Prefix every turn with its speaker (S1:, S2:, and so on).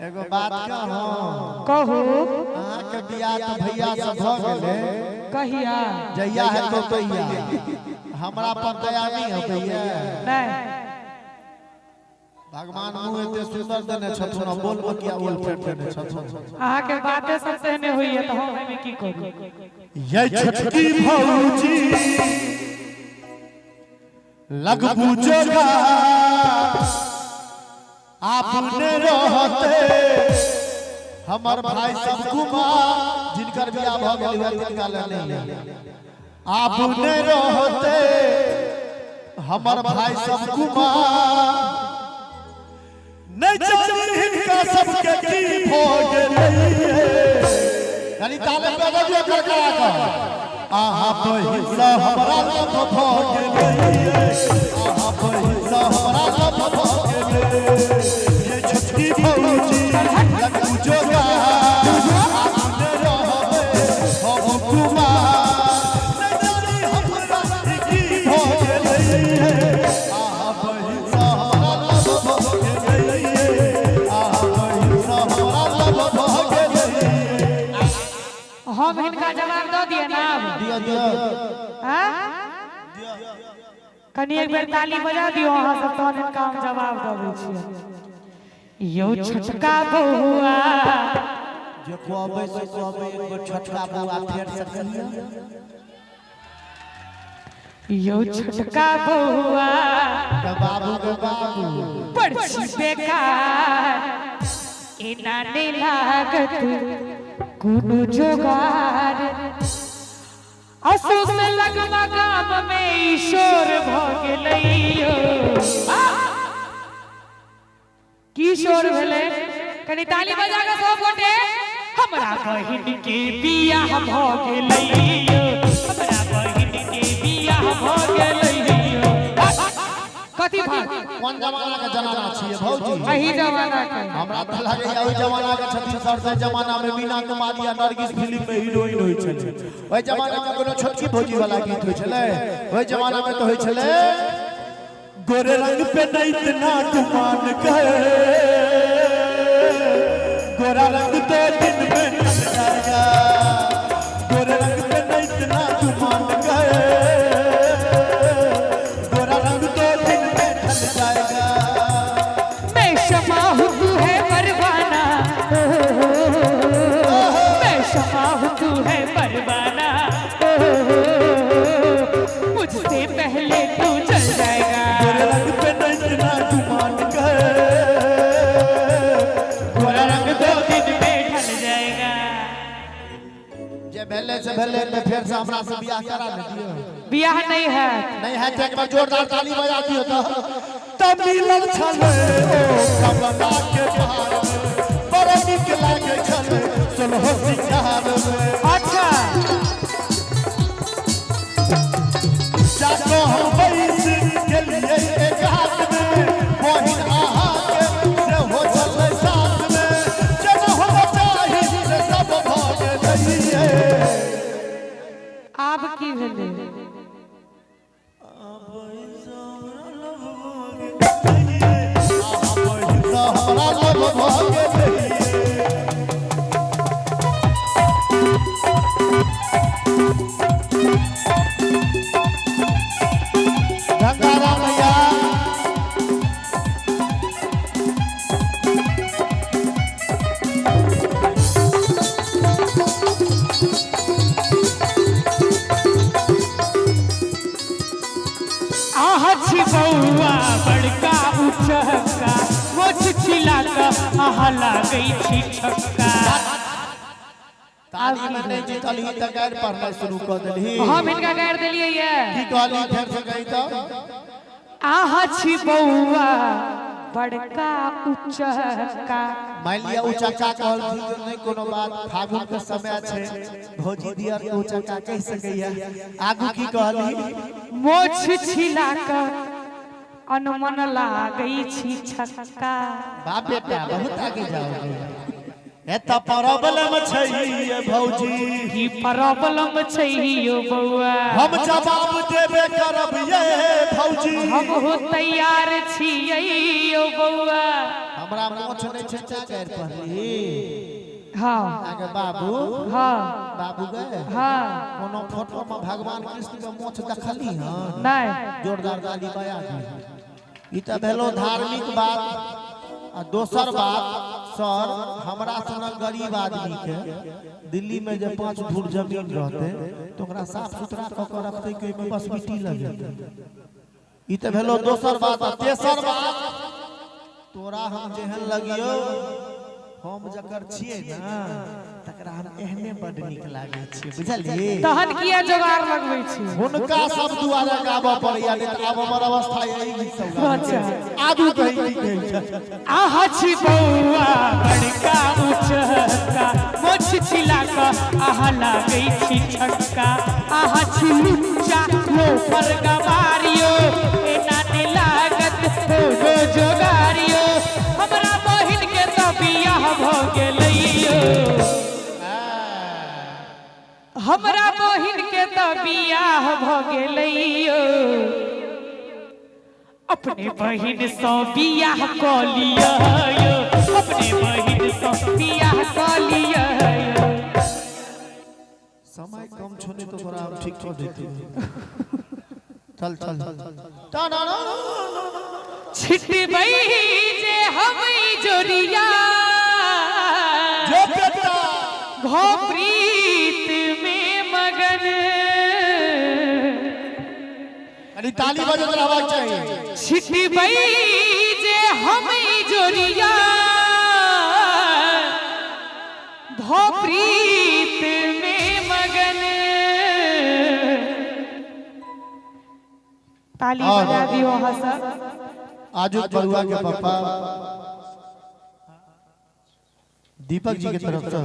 S1: एगो बात कहूँ?
S2: कहू।
S1: अहाँके बियाह तऽ भैया से भऽ गेलै।
S2: कहिया?
S1: जहिया हेतौ तहिया। हमरा पर दया नहि होतैया?
S2: नहीं।
S1: भगवान मुँह एते सुंदर देने छथुन आ बोल बकिया ओल फेर देने छथुन।
S2: अहाँके बाते सब तेहने होइए तऽ हम एहिमे की करू?
S1: ये छोटकी भौजी लगबू जोगा आपने रहते हमर भाई सब कुमार जिनकर बियाह भऽ गेल हुए तिनका ले नहीं। आपने रहते हमर भाई सब कुमार नहीं जानी हिनका सबके की भऽ गेलै। यानी ताले पे दियौ करकरा कऽ। आहा बहिन सँ हमरा लभ भऽ गेलै। आहा बहिन सँ हमरा लभ भऽ गेलै। ये छोटकी भौजी लगू जोगा आपने रहबे हम कुमार नहीं जानी हमरा की भऽ गेलै। आहा बहिन सँ हमरा लभ भऽ गेलै। आहा बहिन सँ हमरा लभ भऽ गेलै।
S2: हम हिनका जवाब दऽ दिअ ना आब?
S1: दिअ दिअ।
S2: आँ? कनि एक बेर ताली बजा दियौ अहाँ सब, तहन हिनका हम जवाब दऽ दै छियै। यौ छोटका बौआ,
S1: जे कहबै से कहबै। एक बेर छोटका बौआ फेर से कहियौ।
S2: यौ छोटका बौआ,
S1: के बाबू के बाबू,
S2: बड़ छी बेकार, एना नहि लागत कोनो जोगार। अशोक में लगमा गाम में ई शोर भऽ गेलै यौ। की शोर भेलै? कनि ताली बजा कऽ सब गोटे। हमरा बहिन के बियाह भऽ गेलै यौ। हमरा बहिन के बियाह भऽ गेलै यौ। कथी भाग?
S1: कोन जमाना के जमाना छियै भौजी?
S2: अही जमाना के।
S1: हमरा तऽ लागैया ओहि जमाना के छथिन सर। से जमाना में मीना कुमारी आ नरगिस फिल्म में हीरोइन होइ छलै। ओहि जमाना में कोनो छोटकी भौजी वाला गीत होइ छलै? ओहि जमाना में तऽ होइ छलै गोरे रंग पे नहीं इतना गुमान गए, गोरा रंग तो दिन में ढल जाएगा। गोरे रंग पे नहीं इतना गुमान गए, गोरा रंग तो दिन में ढल जाएगा।
S2: मैं शमा हूँ तू है परवाना, मैं शमा हूँ तू है परवाना, मुझसे पहले तू चल जाएगा।
S1: गोरे रंग पे नहीं इतना गुमान गए, गोरा रंग
S2: दो दिन में ढल जाएगा।
S1: जे भेले से भेले, तऽ फेर से हमरा से बियाह करा ने दियौ।
S2: बियाह नहीं है।
S1: नहीं है तऽ एक बार जोरदार ताली बजा दियौ। तऽ तब मिलल छलै ओ कमला के भार में, बड़ नीक लागे छलै सोलहो सिंगार में।
S2: अच्छा।
S1: जाको हम बैस गेलियै एक हाथ में, बहिन अहाँके सेहो छलै साथ में। जेना होना चाही से सब भऽ गेलैये।
S2: आब की भेलै?
S1: हमरा लभ भऽ गेलैये। गंगाराम भैया।
S2: आह छी बौआ बड़का उचक्का, मोछ छिला कऽ आहा लागै छी छक्का।
S1: ताली में नहीं जीतलही तऽ गारि पढ़नाइ शुरू कऽ देलही।
S2: हम हिनका गारि देलियै ये?
S1: की कहली? फेर से कही तऽ।
S2: आहा छी बौआ बड़का उचक्का।
S1: मान लिअ उचक्का कहलखिन तऽ नहि कोनो बात, फागुन के समय छै, भौजी दियर के उचक्का कहि सकैया। आगू की कहली?
S2: मोछ छिला कऽ अनमन लागै छी छक्का।
S1: बाप बेटा, बहुत आगे जाओगे। एतऽ प्रॉब्लम छै ये भौजी।
S2: की प्रॉब्लम छै यौ बौआ?
S1: हम जवाब देबे करब ये भौजी।
S2: हमहू तैयार छियै यौ बौआ।
S1: हम हमरा मोछ नहीं छै चा गैर पढ़ली।
S2: हाँ।
S1: आगे बाबू।
S2: हाँ।
S1: बाबू गए।
S2: हाँ।
S1: कोनो फोटो में भगवान कृष्ण के मोछ देखली हन?
S2: नहीं।
S1: जोरदार ताली बजा दी। ई त भेलो धार्मिक बात। आ दोसर बात सर, हमरा सनक गरीब आदमी के दिल्ली में जे 5 धूर जमीन रहते तो ओकरा साफ सुथरा क के रखते कि ओहिमे बस मिट्टी लगेते। ई त भेलो दोसर बात। आ तेसर बात, तोरा हम जेहन लगियो, हम जकर छियै ना तकरा हम एहने बड नीक लागै छियै, बुझलियै?
S2: तहन किया जोगार लगबै छी?
S1: हुनका सब दुआरे गाबऽ पड़ैया, नहीं तऽ आब हमर अवस्था यही गीत सब गाबै।
S2: अच्छा।
S1: आगू कही की कहै छै।
S2: आहा छी बौआ बड़का ऊँचका, मोछ छिला क आहा लागै छी छक्का। आहा छी लुच्चा लोफर गवारियो, एना ने लागत कोनो जोगारियो। हमरा बहिन के तऽ बियाह भऽ गेलैयो, हमरा बहिन के तऽ बियाह भऽ गेलैयो। अपने बहिन सँ बियाह कऽ लिअ यौ, अपने बहिन सँ बियाह कऽ लिअ यौ।
S1: समय कम छो नहीं तो तोरा हम ठीक कऽ देती। चल चल टा ना ना।
S2: छिटबै जे हम जोरिया
S1: जो बेटा
S2: भो प्रीत में मगन।
S1: अरे ताली बजत रहबाक चाही।
S2: छिटबै जे हम जोरिया भो प्रीत में मगन। ताली बजा दियो अहाँ सब।
S1: आजुक बरुआ के पापा दीपक जी के तरफ से।